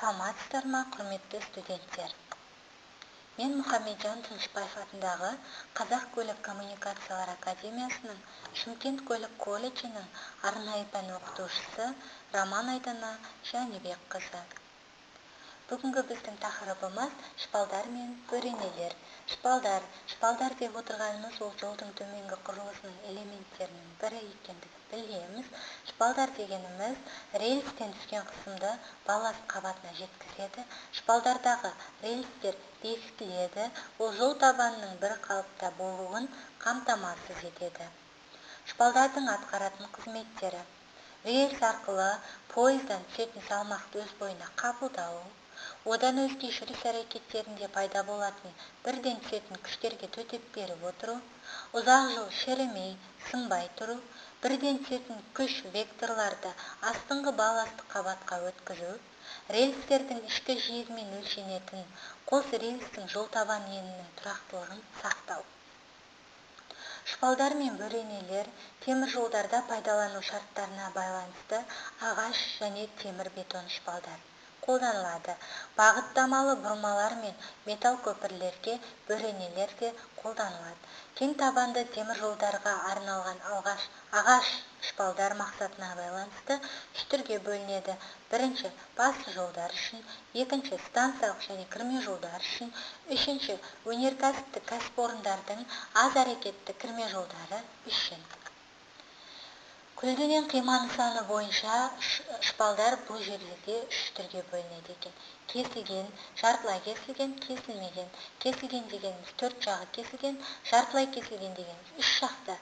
Саламатсыздар ма, құрметті студенттер! Мен Мұхамеджан Тынышбаев атындағы Қазақ көлік коммуникациялар академиясының Шымкент көлік колледжінің арнайы пән оқытушысы Роман Айдана Жәнібекқызы. Бүгінгі біздің тақырыбымыз шпалдар мен бөренелер. Шпалдар, шпалдар деп отырғанымыз ол жолдың төменгі құрылысының элементтерінің бірі екендігін білеміз. Шпалдар дегеніміз рельстен түскен қысымды балласт қабатына жеткізеді. Шпалдардағы рельстер бекітіледі, ол жол табанының бір қалыпта болуын қамтамасыз етеді. Шпалдардың атқаратын қызметтері: рельс арқылы пойыздан түсетін салмақты өз бойына қабылдау, одан өзге жүріс әрекеттерінде пайда болатын бірден түсетін күштерге төтеп беріп отыру, ұзақ жыл шірімей, сынбай тұру, бірден түсетін күш векторларды астыңғы балластық қабатқа өткізу, рельстердің ішкі жиегімен өлшенетін қос рельстің жол табан енінің тұрақтылығын сақтау. Шпалдар мен бөренелер темір жолдарда пайдалану шарттарына байланысты ағаш және темір-бетон шпалдар қолданылады. Бағыттамалы бұрмалар мен металл көпірлерге бөренелер де қолданылады. Кең табанды темір жолдарға арналған ағаш шпалдар мақсатына байланысты үш түрге бөлінеді. Бірінші, басты жолдар үшін, екінші, станциялық және кірме жолдар үшін, үшінші, өнеркәсіптік кәсіпорындардың аз әрекетті кірме жолдары үшін. Көлденең қима нысаны бойынша шпалдар бұл жерлерде үш түрге бөлінеді екен. Кесілген, жартылай кесілген, кесілмеген. Кесілген дегеніміз төрт жағы кесілген, жартылай кесілген дегеніміз үш жақты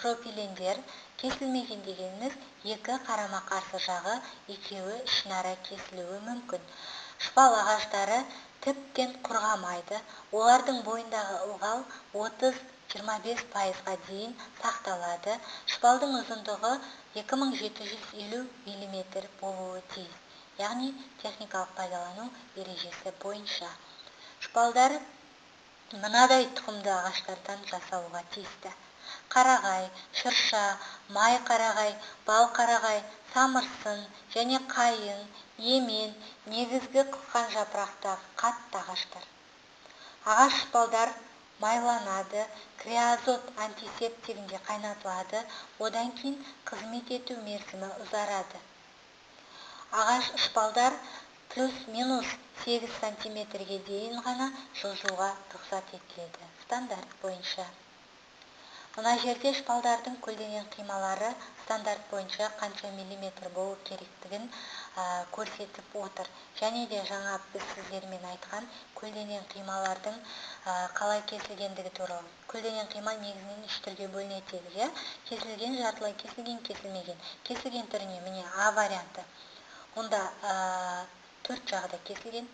пропилендер, кесілмеген дегеніміз екі қарама-қарсы жағы екеуі ішінара кесілуі мүмкін. Шпал ағаштары тіптен құрғамайды, олардың бойындағы ылғал 30-25%-ға дейін сақталады. Шпалдың ұзындығы 2750 мм болуы тиіс, яғни техникалық пайдалану ережесі бойынша. Шпалдар мынадай тұқымды ағаштардан жасалуға тиісті: қарағай, шырша, май қарағай, бал қарағай, самырсын және қайың, емен, негізгі қылқан жапырақтағы қатты ағаштар. Ағаш шпалдар майланады, креозот антисептигінде қайнатылады, одан кейін қызмет ету мерзімі ұзарады. Ағаш шпалдар плюс-минус 8 сантиметрге дейін ғана жылжуға рұқсат етіледі стандарт бойынша. Мына жерде шпалдардың көлденең қималары стандарт бойынша қанша миллиметр болу керектігін көрсетіп отыр. Және де жаңа біз сіздермен айтқан көлденең қималардың қалай кесілгендігі туралы. Көлденең қима негізінен үш түрге бөлінеді дедік, иә? Кесілген, жартылай кесілген, кесілмеген. Кесілген түріне міне А варианты. Онда төрт жағы да кесілген.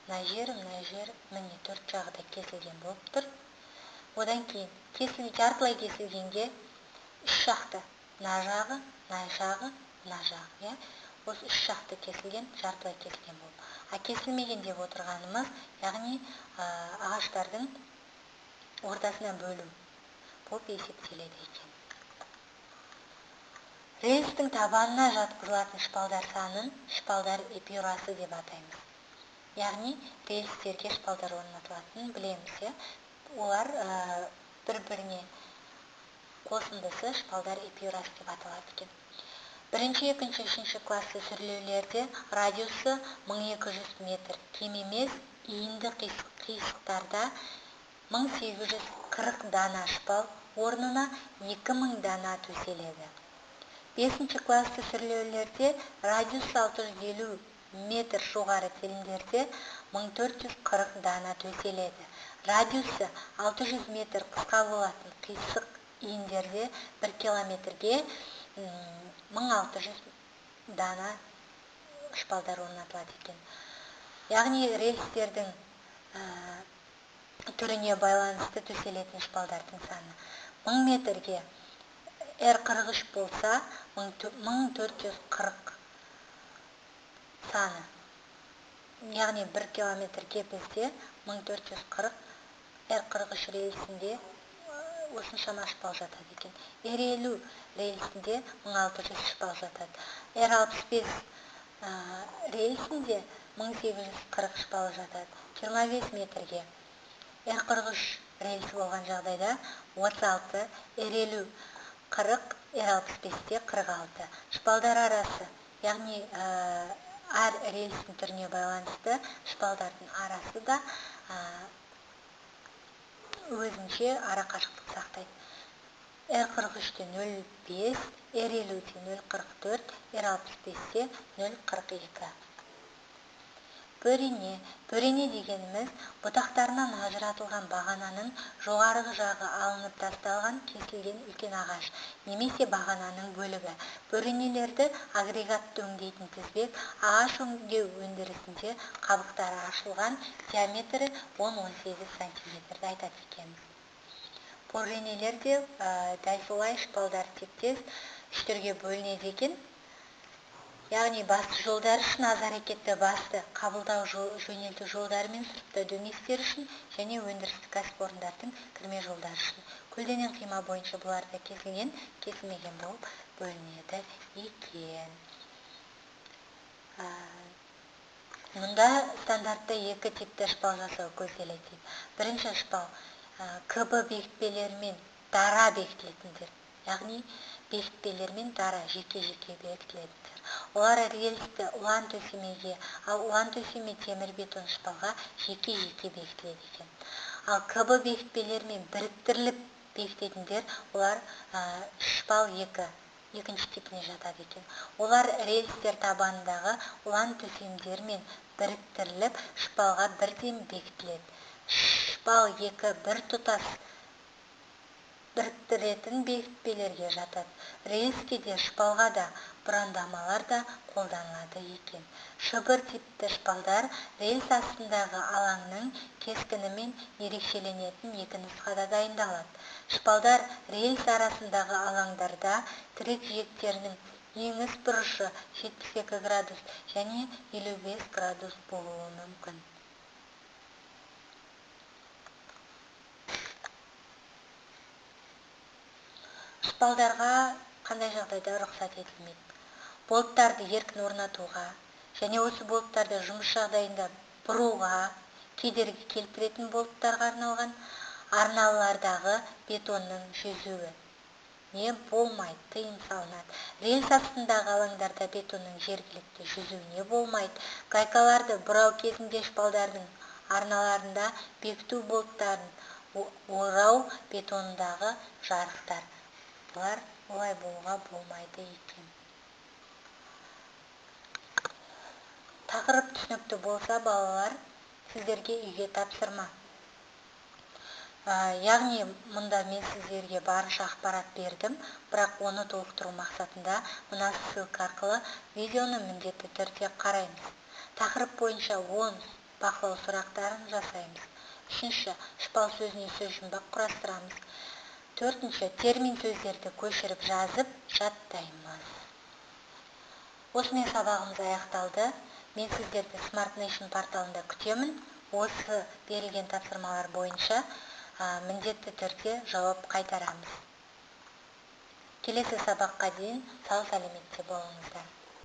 Мына жер, мына жер, міне төрт жағы да кесілген болып тұр. Одан кейін жартылай кесілгенге үш жақты, мына жағы, мына жағы, мына жағы, иә? Осы үш жақты кесілген, жартылай кесілген болып. А кесілмеген деп отырғанымыз, яғни ағаштардың ортасына бөлу болып есептеледі екен. Рельстің табанына жатқызылатын шпалдар санын шпалдар эпюрасы деп атаймыз. Яғни рельстерге шпалдар орнатылатынын білеміз, иә? Олар бір-біріне қосындысы шпалдар эпюрасы деп аталады екен. Бірінші, екінші, үшінші классы сүрлеулерде радиусы 1200 метр, кем емес иінді қисықтарда 1840 дана шпал орнына 2000 дана төселеді. Бесінші классы сүрлеулерде радиусы 650 метр жоғары телімдерде 1440 дана төселеді. Радиусы 600 метр қысқа болатын қисық иіндерде 1 километрге 1600 дана шпалдар орнатылады екен. Яғни рельстердің түріне байланысты төселетін шпалдардың саны 1000 метрге R43 болса 1440 саны. Яғни 1 километрге бізде 1440 R43 рельсінде осыншама шпал жатады екен. R50 рельсінде 1600 шпал жатады. R65 рельсінде 1840 шпалы жатады. 25 метрге R43 рельсі болған жағдайда 36, R50 40, R65-те 46. Шпалдар арасы, яғни әр рельстің түріне байланысты шпалдардың арасы да өзінше ара қашықтық сақтайды. R43-те 0,5, R50-те 0,44, R65-те 0,42. Бөрене. Бөрене дегеніміз бұтақтарынан ажыратылған бағананың жоғарғы жағы алынып тасталған кесілген үлкен ағаш немесе бағананың бөлігі. Бөренелерді агрегатты өңдейтін тізбек ағаш өңдеу өндірісінде қабықтары ашылған, диаметрі 10-18 сантиметрді айтады екенбіз. Бөренелер де дәл солай шпалдар тектес үш түрге бөлінеді екен. Яғни басты жолдар үшін аз әрекетті басты қабылдау жөнелту жолдары мен сұрыптау дөңестері үшін және өндірістік кәсіпорындардың кірме жолдары үшін. Көлденең қима бойынша бұлар да кесілген, кесілмеген болып бөлінеді екен. Мұнда стандартты екі типті шпал жасау көзделеді дейді. Бірінші шпал КБ бекітпелерімен дара бекітілетіндер, яғни бекітпелермен дара жеке-жеке бекітілетіндер. Олар рельсті ұлан төсемеге, ал ұлан төсеме темір-бетон шпалға жеке-жеке бекітіледі екен. Ал КБ бекітпелермен біріктіріліп бекітетіндер, олар шпал екінші типіне жатады екен. Олар рельстер табанындағы ұлан төсемдермен біріктіріліп шпалға бірден бекітіледі. Шпал екі бір тұтас біріктіретін бекітпелерге жатады. Рельске де, шпалға да бұрандамалар да қолданылады екен. Шыбыр типті шпалдар рельс астындағы алаңның кескінімен ерекшеленетін екі нұсқада дайындалады. Шпалдар рельс арасындағы алаңдарда тірек жиектерінің еңіс бұрышы 72 градус және 55 градус болуы мүмкін. Шпалдарға қандай жағдайда рұқсат етілмейді? Болттарды еркін орнатуға және осы болттарды жұмыс жағдайында бұруға кедергі келтіретін болттарға арналған арналардағы бетонның жүзуі не болмайды, тыйым салынады. Рельс астындағы алаңдарда бетонның жергілікті жүзуіне болмайды. Гайкаларды бұрау кезінде шпалдардың арналарында бекіту болттарын орау бетондағы жарықтар. Бұлар олай болуға болмайды екен. Тақырып түсінікті болса, балалар, сіздерге үйге тапсырма. Яғни мұнда мен сіздерге барынша ақпарат бердім, бірақ оны толықтыру мақсатында мына ссылка арқылы видеоны міндетті түрде қараймыз. Тақырып бойынша 10 бақылау сұрақтарын жасаймыз. Үшінші, шпал сөзіне сөз жұмбақ құрастырамыз. Төртінші, термин сөздерді көшіріп жазып жаттаймыз. Осымен сабағымыз аяқталды. Мен сіздерді Smart Nation порталында күтемін. Осы берілген тапсырмалар бойынша міндетті түрде жауап қайтарамыз. Келесі сабаққа дейін сау сәлеметте болыңыздар.